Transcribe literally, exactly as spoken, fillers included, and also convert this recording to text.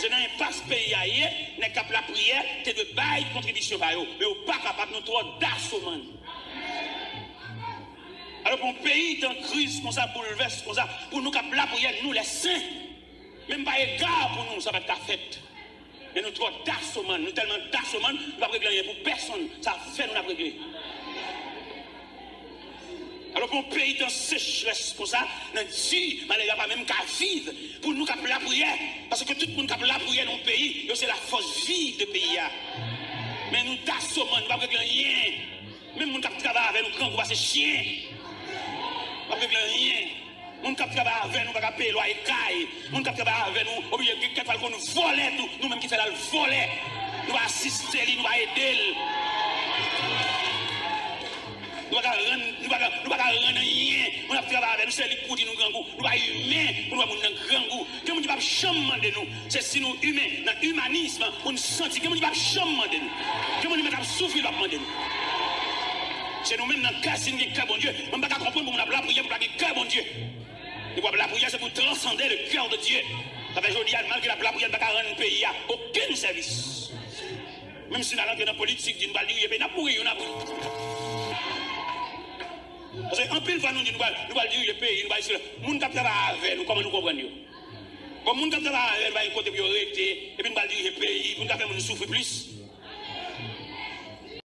Se nan enpas peyi a ye, nèg k ap lapriyè te dwe bay kontribisyon pa yo. Men yo pa kapab, nou twò dasomann. Alò, pou yon peyi tan kriz konsa, boulvès konsa, pou nou k ap lapriyè, nou lèsen, menm pa ega pou nou, sa pa t ka fèt. Men nou twò dasomann, nou tèlman dasomann, nou p ap regle anyen pou pèsonn. Sa fè nou n ap regle. Alò, pou yon peyi tan sechrès konsa, nan di, malere a pa menm ka viv, pou nou k ap lapriyè, paske tout moun k ap lapriyè nan yon peyi, yo se lafòs viv de peyi a. Men nou dasomann, nou p ap regle anyen. Menm moun k ap travay avè nou grangou pase chen. P ap regle anyen. Moun k ap travay avè nou pa ka peye lwaye kay. Moun k ap travay avè nou oblije gen kèk fwa l konn vòlè tou. Nou menm ki fè l al vòlè. Nou pa asiste li, nou pa ede l. Nou pa ka rann, nou pa ka, nou pa ka rann anyen. Moun ap travay avè nou, se li k pou di nou grangou. Nou pa imen pou nou wè moun nan grangou. Gen moun ki p ap janm mande nou. Se si nou imen, nan imanis, pou n santi. Gen moun ki p ap janm mande nou. Gen moun ki mèt ap soufri, l p ap mande nou. Se nou menm nan kè, si n gen kè Bondye. Mwen m pa ka konprann pou moun ap lapriyè pou l pa gen kè Bondye. Depi w ap lapriyè, se pou transande le cœur de Dieu. Sa fè jodi a, malgre l ap lapriyè, l pa ka rann peyi a okenn sèvis. Menm si n al antre nan politik, di n pral dirije peyi, n ap mouri youn apre. Paske anpil fwa nou di nou pral, nou pral dirije peyi, nou pral sila. Moun k ap travay avè nou, kòman nou konprann yo? Bon, moun k ap travay avè nou, pa gen kote pou yo rete, epi nou pral dirije peyi, pou nou ka fè moun soufri plis.